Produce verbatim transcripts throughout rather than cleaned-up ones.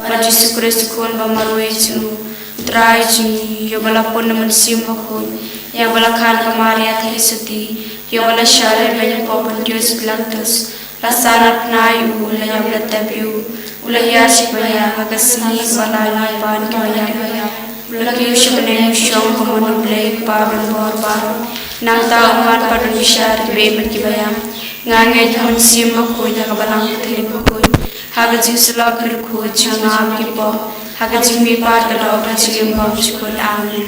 Bad Jisu Khrist u Khun ba marwei jong u, u Trai jong ngi, ïa uba la pun na u Mynsiem Bakhuid, ïa uba la kha na ka Maria Theisotti, ïa uba la shah lehbeiñ hapoh Pontius Pilatus, la sah na bnai, u la ïap, la tep, u la hiar sha ki baïap, ha ka sngi ba lai, u la pan ki baïap, u la kiew sha bneng, u shong ha ka mon U Blei, u kpa ban bor baroh. Nangta un wan pat ban bishar ïa ki bymman ki baïap. Nga ngeit ha u Mynsiem Bakhuid, ha ka Balang Katholik bakhuid, ha ka jingsyllok kyrkhu, jingngap ki pop, ha ka jingmihpat ka doh, ha ka jingim bymjukut. Amen.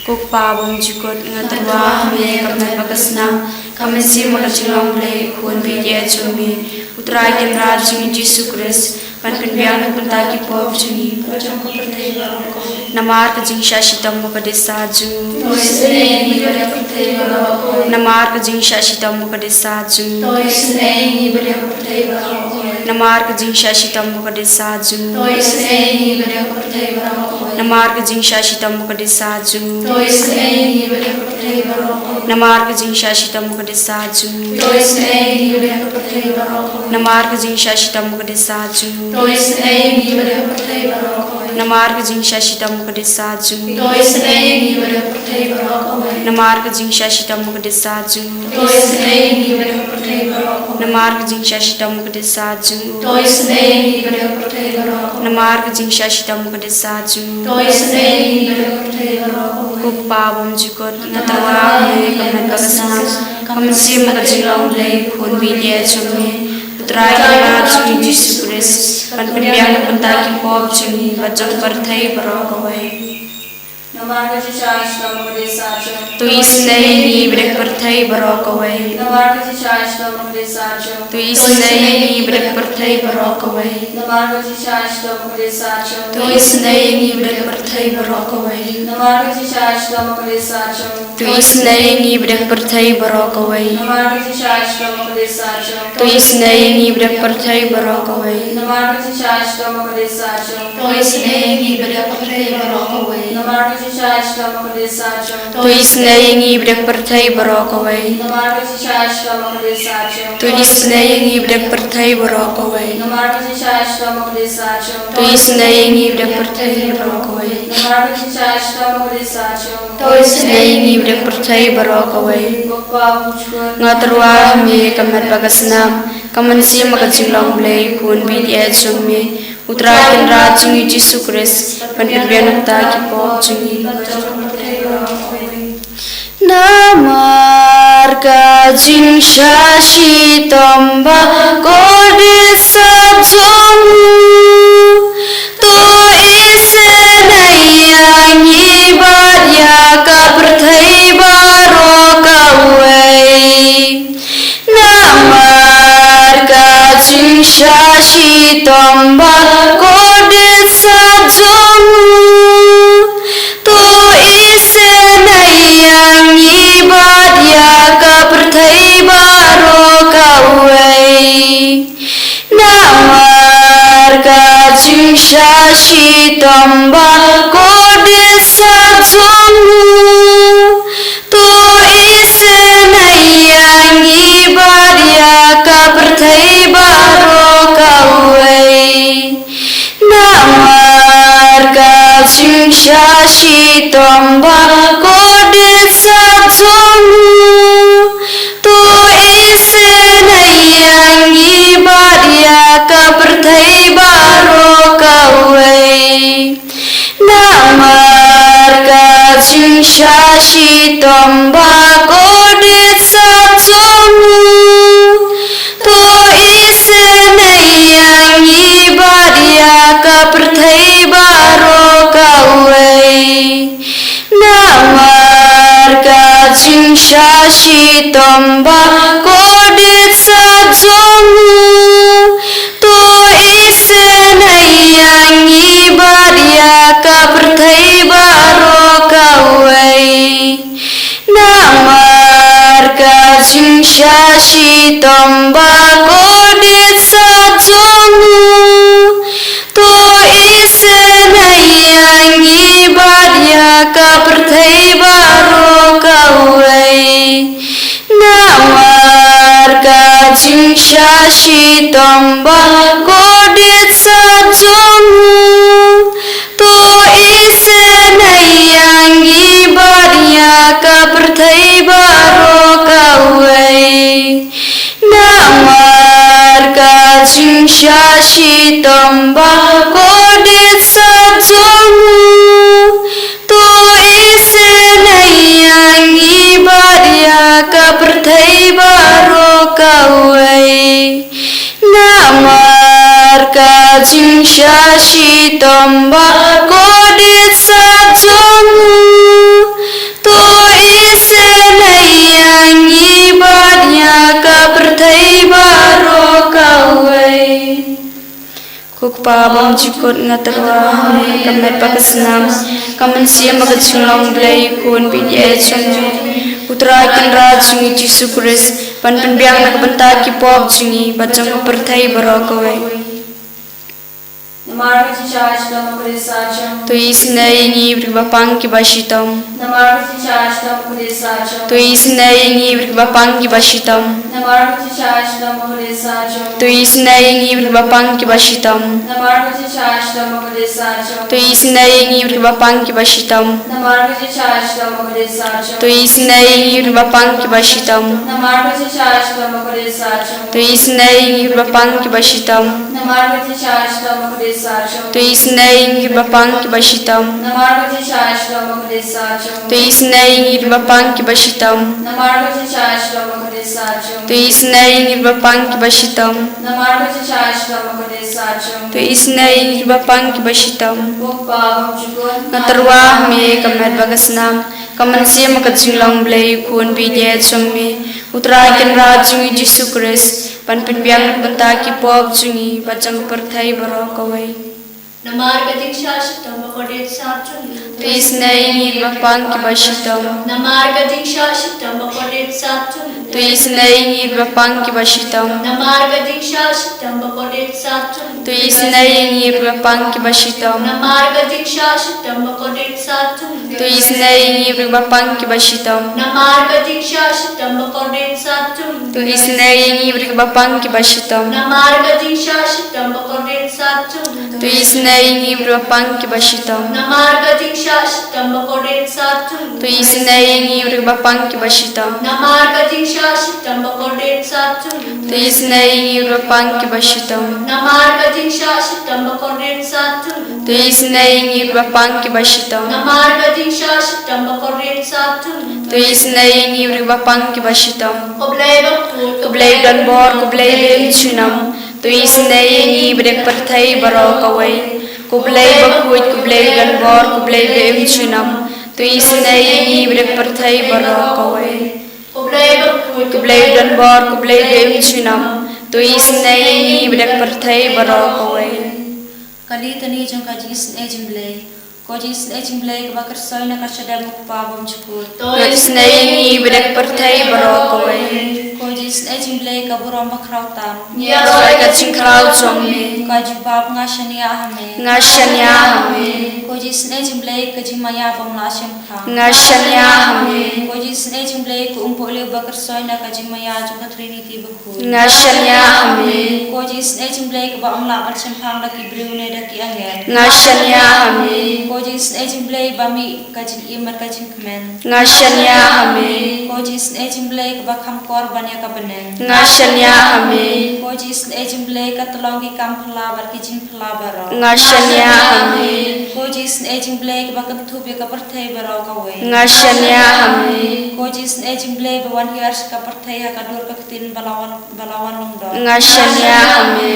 Ko Kpa bymjukut, nga tyrwa ha me, ka met bad ka snam, ka mynsiem bad ka jinglong Blei, u Khun baieit jong me, u Trai Kynrad jong ngi Jisu Khrist, ban pynbiang na ka bynta ki pop jong ngi. Namar ka jingshah shitom bad ka dei sah jong u. Namar ka jingshah shitom bad ka dei sah jong u. Namar ka jingshah shitom bad ka dei sah jong u. Namar ka jingshah shitom bad ka dei sah jong u. Namar ka jingshah shitom bad ka dei sah jong u. Namar ka jingshah shitom bad ka dei sah jong u. Namar ka jingshah shitom bad ka dei sah jong u. Namar ka jingshah shitom bad ka dei sah jong u. Namar ka jingshah shitom bad ka dei sah jong u. Namar ka jingshah shitom bad ka dei sah jong u. Ko Kpa bymjukut, nga tyrwa ha me, ka met bad ka snam, ka mynsiem bad ka jinglong Blei, u Khun baieit jong me, u Trai Kynrad jong ngi Jisu Khrist, ban pynbiang na ka bynta ki pop jong ngi bad jong ka pyrthei baroh kawei. Namar ka jingshah shitom bad ka dei sah jong u. To isynei ïa ngi bad ïa ka pyrthei baroh kawei. Namar ka jingshah shitom bad ka dei sah jong u. To isynei ïa ngi bad ïa ka pyrthei baroh kawei. Namar ka jingshah shitom bad ka dei sah jong u. To isynei ïa ngi bad ïa ka pyrthei baroh kawei. Namar ka jingshah shitom bad ka dei sah jong u. To isynei ïa ngi bad ïa ka pyrthei baroh kawei. Namar ka jingshah shitom bad ka dei sah jong u. To isynei ïa ngi bad ïa ka pyrthei baroh kawei. Namar ka jingshah shitom bad ka dei sah jong u. To isynei ïa ngi bad ïa ka pyrthei baroh kawei. Namar ka jingshah shitom bad ka dei sah jong u. To isynei ïa ngi bad ïa ka pyrthei baroh kawei. Namar ka jingshah shitom bad ka dei sah jong u. To isynei ïa ngi bad ïa ka pyrthei baroh kawei. Namar ka jingshah shitom bad ka dei sah jong u. To isynei ïa ngi bad ïa ka pyrthei baroh kawei. Namar ka jingshah shitom bad ka dei sah jong u. To isynei ïa ngi bad ïa ka pyrthei baroh kawei. Ko Kpa bymjukut, nga tyrwa ha me, ka met bad ka snam, ka mynsiem bad ka jinglong Blei, u Khun baieit jong me, u Trai Kynrad jong ngi Jisu Khrist, ban pynbiang na ka bynta ki pop jong ngi. Namar ka jingshah shitom bad ka dei sah jong u, to isynei ïa ngi bad ïa ka pyrthei baroh kawei. Namar ka jingshah shitom bad ka dei sah jong u, to isynei ïa ngi bad ïa ka pyrthei baroh kawei. Namar ka jingshah shitom bad ka dei sah jong u, to isynei ïa ngi bad ïa ka pyrthei baroh kawei. Namar ka jingshah shitom bad ka dei sah jong u, to isynei ïa ngi bad ïa ka pyrthei baroh kawei. Namar ka jingshah shitom bad ka dei sah jong u, to isynei ïa ngi bad ïa ka pyrthei baroh kawei. Namar ka jingshah shitom bad ka dei sah jong u, to isynei ïa ngi bad ïa ka pyrthei baroh kawei. Namar ka jingshah shitom bad ka dei sah jong u, to isynei ïa ngi bad ïa ka pyrthei baroh kawei. Namar ka jingshah shitom bad ka dei sah jong u, ka pyrthei baroh kawei. Namar ka jingshah shitom ba kordit sat jong u, to isynei ïa ngi bad ïa ka pyrthei baroh kawei. Namar ka jingshah shitom ba kordit sat jong u, to isynei ïa ngi bad ïa ka pyrthei baroh kawei. Ko Kpa bymjukut, nga tyrwa ha me ka met bad ka snam, ka mynsiem bad ka jinglong Blei, U Khun bapher jong me, U Trai Kynrad jong ngi Jisu Khrist, ban pynbiang na ka bynta ki pop jong ngi bad jong ka pyrthei baroh kawei. Namar ka jingshah shitom ba kordit sat jong u, to isynei ïa ngi bad ki bapang kiba shitom. Namar ka jingshah shitom ba kordit sat jong u, to isynei ïa ngi bad ki bapang kiba shitom. Namar ka jingshah shitom ba kordit sat jong u, to isynei ïa ngi bad ki bapang kiba shitom. Namar ka jingshah shitom ba kordit sat jong u, to isynei ïa ngi bad ki bapang kiba shitom. Namar ka jingshah shitom ba kordit sat jong u, to isynei ïa ngi bad ki bapang kiba shitom. Namar ka jingshah shitom ba kordit sat jong u, to isynei ïa ngi bad ki bapang kiba shitom. Namar ka jingshah shitom ba kordit sat jong u, to isynei ïa ngi bad ki bapang kiba shitom. Namar ka jingshah shitom ba kordit sat jong u, to isynei ïa ngi bad ki bapang kiba shitom. Namar ka jingshah shitom ba kordit sat jong u, to isynei ïa ngi bad ki bapang kiba shitom. Namar ka jingshah shitom ba kordit sat jong u, to isynei ïa ngi bad ki bapang kiba shitom. Ko Kpa bymjukut, nga tyrwa ha me ka met bad ka snam, ka mynsiem bad ka jinglong Blei, U Khun bapher jong me, U Trai Kynrad jong ngi Jisu Khrist, ban pynbiang na ka bynta ki pop jong ngi bad jong ka pyrthei baroh kawei. Namar ka jingshah shitom ba kordit sat jong u, to isynei ïa ngi bad ki bapang kiba shitom. Namar ka jingshah shitom ba kordit sat jong u, to isynei ïa ngi bad ki bapang kiba shitom. Namar ka jingshah shitom ba kordit sat jong u, to isynei ïa ngi bad ki bapang kiba shitom. Namar ka jingshah shitom ba kordit sat jong u, to isynei ïa ngi bad ki bapang kiba shitom. Namar ka jingshah shitom ba kordit sat jong u, to isynei ïa ngi bad ki bapang kiba shitom. Namar ka jingshah shitom ba kordit sat jong u, to isynei ïa ngi bad ki bapang kiba shitom. Namar ka jingshah shitom ba kordit sat jong u, to isynei ïa ngi bad ki bapang kiba shitom. Namar ka jingshah shitom ba kordit sat jong u, to isynei ïa ngi bad ki bapang kiba shitom. Namar ka jingshah shitom ba kordit sat jong u, to isynei ïa ngi bad ki bapang kiba shitom. Namar ka jingshah shitom ba kordit sat jong u, to isynei ïa ngi bad ki bapang kiba shitom. Ko Blei bakhuid, ko Blei donbor, ko Blei ba im junom, to isynei ïa ngi bad ïa ka pyrthei baroh kawei. Ko Blei bakhuid, ko Blei donbor, ko Blei ba im junom, to isynei ïa ngi bad ïa ka pyrthei baroh kawei. Ko Blei bakhuid, ko Blei donbor, ko Blei ba im junom, to isynei ïa ngi bad ïa ka pyrthei baroh kawei. Ka Litani jong ka jingisynei jong u Blei. Ko jingisynei jong u Blei kaba kyrsoi na ka shadem u Kpa bymjukut, to isynei ïa ngi bad ïa ka pyrthei baroh kawei. Ko jingisynei jong u Blei ka burom bakhraw tam, ngi ïaroh ïa ka jingkhraw jong me. Ko jubab, nga shaniah ha me. Nga shaniah ha me. Ko jingisynei jong u Blei ka jingmaïa bym lah shemphang, nga shaniah ha me. Ko jingisynei jong u Blei ka umpohliew ba kyrsoi na ka jingmaïa jong ka Trinity bakhuid, nga shaniah ha me. Ko jingisynei jong u Blei kaba ym lah ban shemphang da ki briew ne da ki angel, nga shaniah ha me. Ko jingisynei jong u Blei ba mih ka jingim bad ka jingkmen, nga shaniah ha me. Ko jingisynei jong u Blei kaba kham kor ban ïa ka bneng, nga shaniah ha me. Ko jingisynei jong u Blei ka tyllong ki kam phylla bad ki jingphylla baroh, nga shaniah ha me. Ko jingisynei jong u Blei kaba kynthup ïa ka pyrthei baroh kawei, nga shaniah ha me. Ko jingisynei jong u Blei ba wan hiar sha ka pyrthei ha ka dur ka ktien ba la wan, ba la wan long doh, nga shaniah ha me.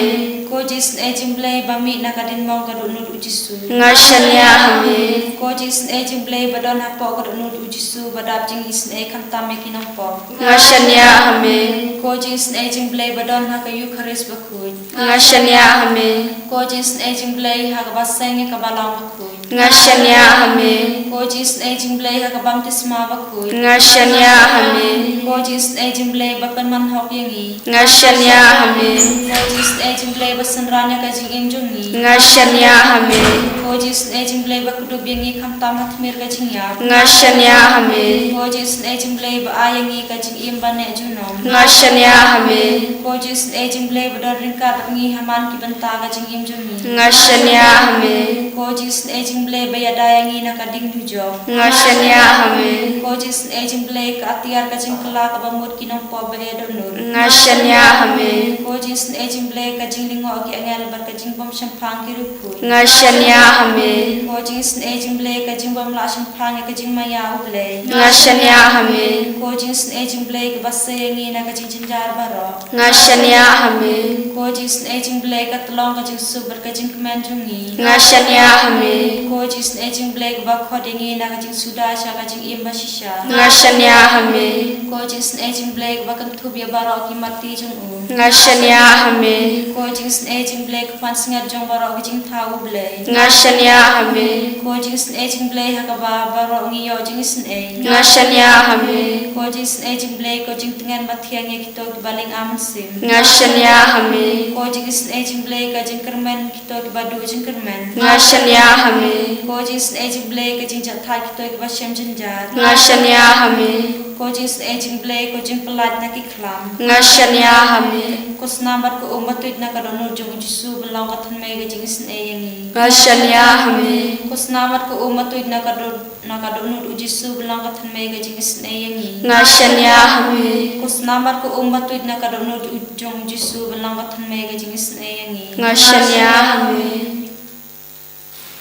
Ko jingisynei jong u Blei ba mih na ka diengmong ka dohnud u Jisu, nga shaniah ha me. Ko jingisynei jong u Blei ba don hapoh ka dohnud u Jisu ba dap jingisynei khamtam ïa ki nongpop, nga shaniah ha me. Ko jingisynei jong u Blei ba don ha ka Eukharist bakhuid, nga shaniah ha me. Ko jingisynei jong u Blei ha kaba seng ïa ka Balang bakhuid, nga shaniah ha me. Ko jingisynei jong u Blei ha ka baptisma bakhuid, nga shaniah ha me. Ko jingisynei jong u Blei ba pynman hok ïa ngi, nga shaniah ha me. Ko jingisynei jong Blei ba synran ïa ka jingim jong ngi. Nga shaniah ha me. Ko jingsnei jong Blei ba kdup ïa ngi khamtam ha tmier ka jingïap. Nga shaniah ha me. Ko jingsnei jong Blei ba ai ïa ngi ka jingim ba neh junom. Nga shaniah ha me. Ko jingsnei jong Blei ba don ryngkat bad ngi ha man ki bynta ka jingim jong ngi. Nga shaniah ha me. Ko jingsnei jong Blei ba ïada ïa ngi na ka ding dujok. Nga shaniah ha me. Ko jingsnei jong Blei ka atiar ka jingkylla kaba mut ki nongpop ba ïa dohnud. Nga shaniah ha me. Ko jingsnei jong Blei ka jinglyngngoh ki angel bad ka jingbym shemphang ki riewkhuid. Nga shaniah ha me. Ko jingsnei jong Blei ka jingbym lah shemphang ïa ka jingmaïa U Blei. Nga shaniah ha me. Ko jingsnei jong Blei kaba sei ïa ngi na ka jingjynjar baroh. Nga shaniah ha me. Ko jingsnei jong Blei ka tyllong ka jingsuk bad ka jingkmen jong ngi. Nga shaniah ha me. Ko jingsnei jong Blei kaba khot ïa ngi na ka jingsuda sha ka jingim ba shisha. Nga shaniah ha me. Ko jingsnei jong Blei kaba kynthup ïa baroh ki matti jong u. Nga shaniah ha me. Ko jingsnei jong Blei ka pansngiat jong baroh ki jingthaw U Blei. Nga shaniah ha me. Ko jingsnei jong Blei ha kaba baroh ngi ïoh jingisnei. Nga shaniah ha me. Ko jingsnei jong Blei ko jingtngen ba thiang ïa kito kiba lyngba mynsiem. Nga shaniah ha me. Ko jingsnei jong Blei ka jingkyrmen kito kiba duh jingkyrmen. Nga shaniah ha me. Ko jingsnei jong Blei ka jingjahthait kito kiba shem jynjar. Nga shaniah ha me. Ko jingsnei jong Blei ko jingpyllait na ki khlam. Nga shaniah ha me. Ko snam bad ko um ba tuid na ka dohnud jong u Jisu ban long ka thymmei ka jingisnei ïa ngi. Nga shaniah ha me. Ko snam bad ko um ba tuid na ka doh na ka dohnud u Jisu ban long ka thymmei ka jingisnei ïa ngi. Nga shaniah ha me. Ko snam bad ko um ba tuid na ka dohnud u jong u Jisu ban long ka thymmei ka jingisnei ïa ngi. Nga shaniah ha me.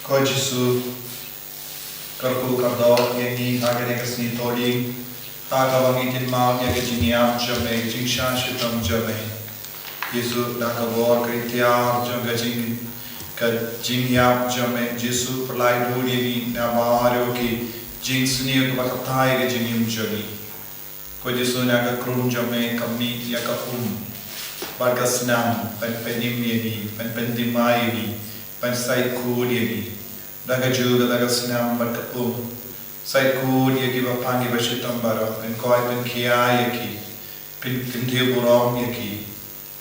Ko Jisu, kyrkhu kyrdoh ïa ngi ha kane ka sngi Thohdieng, ha kaba ngi kynmaw ïa ka jingïap jong me, ka jingshah shitom jong me. Jisu, da ka bor ka itiar jong ka jing, ka jingïap jong me, Jisu, pyllait lut ïa ngi na baroh ki jingsniew kiba kata ïa ka jingim jong ngi. Ko Jisu, na ka krum jong me ka mih ïa ka um bad ka snam ban pynim ïa ngi, ban pynthymmai ïa ngi, ban sait khuid ïa ngi. Da ka jubab, da ka snam bad ka um, sait khuid ïa kiba pang kiba shitom baroh, pynkoit pynkhia ïa ki, pyn, pynthiew burom ïa ki.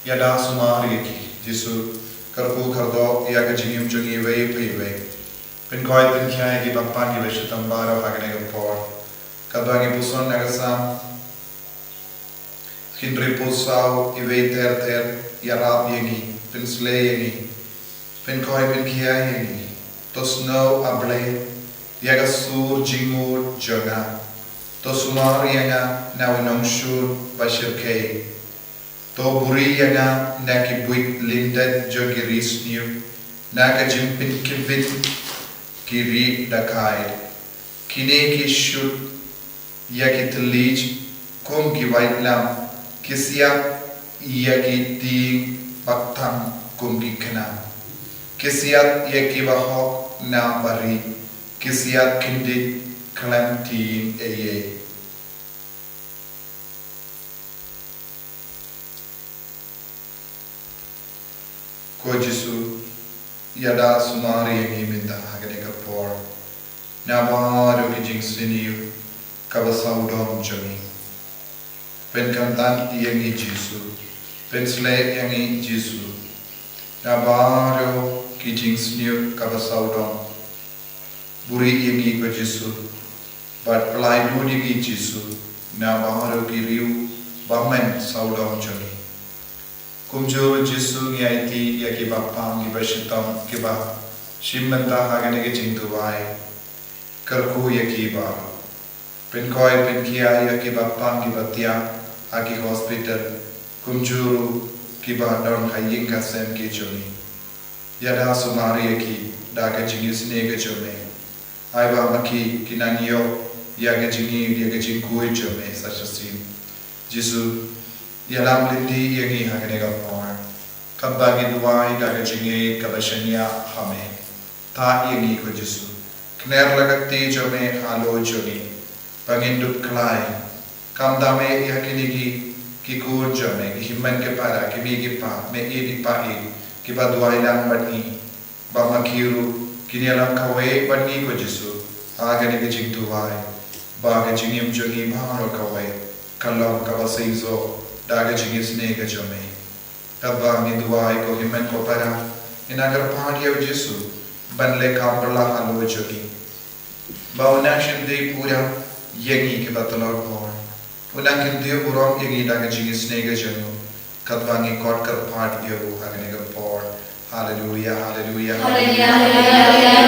Ïada sumar ïa ki, Jisu, kyrkhu kyrdoh ïa ka jingim jong ngi iwei pa iwei. Pynkoit pynkhia ïa kiba pang kiba shitom baroh ha kane ka por. Katba ngi puson na ka Salm hynriewphew saw, iwei ter ter, ïarap ïa ngi, pynsleh ïa ngi, pynkoit pynkhia ïa ngi. To sniew, A Blei, ïa ka sur jingmut jong nga. To sumar ïa nga na u nongshun ba shyrkhei. To buhrieh ïa nga na ki buit lyndet jong ki ri sniew, na ka jingpynkhiah ki ri dakai. Kine ki shut ïa ki thylliej kum ki waitlam, ki siat ïa ki tieng bakthang kum ki khnang. Ki siat ïa kiba hok na bari, ki siat kyndit khlem tieng ei ei. Ko Jisu, ïada sumar ïa ngi mynta ha kane ka por, na baroh ki jingsniew kaba sawdong jong ngi. Pynkhamtam ïa ngi Jisu, pynsleh ïa ngi Jisu, na baroh ki jingsniew kaba sawdong. Buhrieh ïa ngi ko Jisu, bad pyllait lut ïa ngi Jisu, na baroh ki riew ba men sawdong jong ngi. Kumjuh Jisu ngi aiti ïa kiba pang kiba shitom kiba shim bynta ha kane ka jingduwai. Kyrkhu ïa ki baroh. Pynkoit pynkhia ïa kiba pang kiba thiah ha ki hospital, kumjuh ruh kiba don ha ïing ka sem ki jong ngi. Ïada sumar ïa ki da ka jingisnei ka jong me. Ai ba ma ki kin nang ïoh ïa ka jingïeit, ïa ka jingkhuid jong me sa shisien. Jisu, ïalam lynti ïa ngi ha kane ka por. Katba ngi duwai da ka jingïeit kaba shaniah ha me. Thad ïa ngi ko Jisu. Kner la ka kti jong me halor jong ngi, ba ngin dup khlaiñ. Khamtam me ïa kine ki, ki khun jong me, ki hynmen ki para, ki mei ki pa, mei ïeit ki pa ïeit, kiba duwai lang bad ngi. Ba ma ki ruh kin ïalam kawei bad ngi ko Jisu ha kane ka jingduwai, ba ka jingim jong ngi baroh kawei kan long kaba seisoh da ka jingisnei ka jong me. Kaba ngi duwai, ko hynmen ko para, ngi nang kyrpad ïa u Jisu ban leh kam bylla halor jong ngi, ba u nang shim dei pura ïa ngi kiba tlot bor. U nang kyntiew burom ïa ngi da ka jingisynei ka jong u, katba ngi khot kyrpad ïa u ha kane ka por. Haleluya, haleluya, haleluya.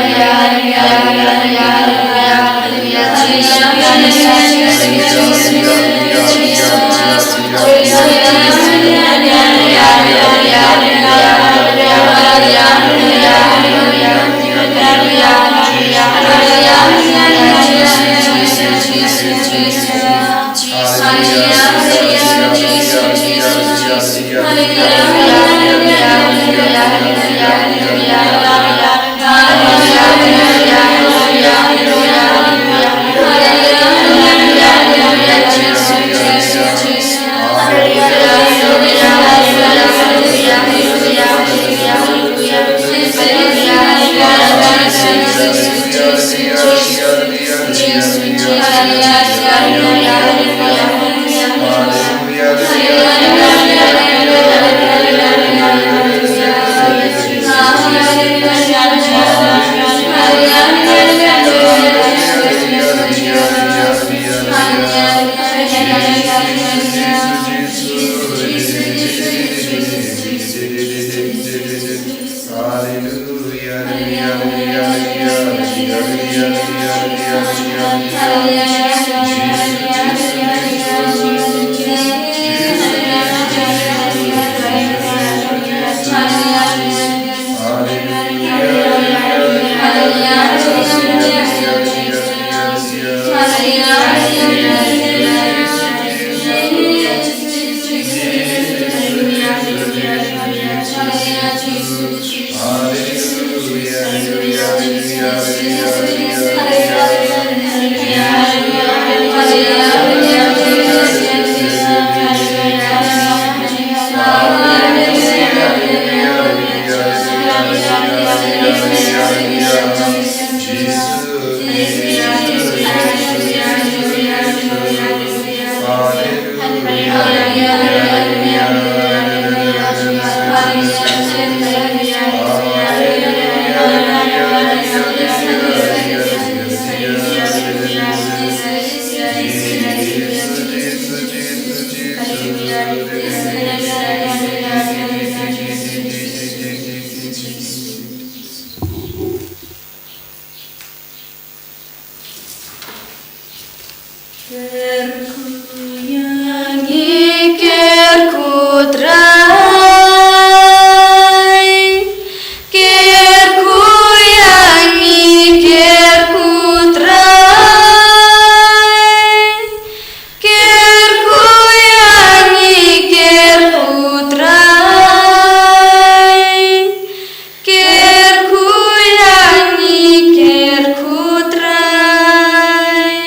Kyrkhu ïa ngi, kyrkhu Trai. Kyrkhu ïa ngi, kyrkhu Trai. Kyrkhu ïa ngi, kyrkhu Trai. Kyrkhu ïa ngi, kyrkhu Trai.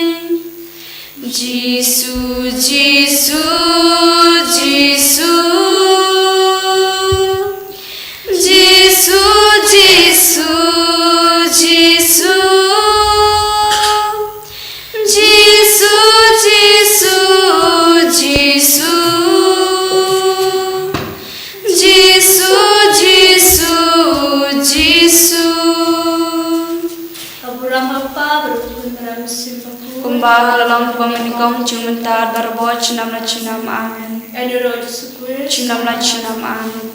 Jisu, Jisu, Jisu. Jisu, Jisu, Jisu. Jisu, Jisu, Jisu. Jisu, Jisu, Jisu. Ka burom ha u Kpa, bad u Khun, bad u Mynsiem Bakhuid. Kumba ka la long, kumba mynnyngkong, jong mynta, barabor, junom la junom. Amen. Ïaroh Jisu Khrist. Junom la junom. Amen.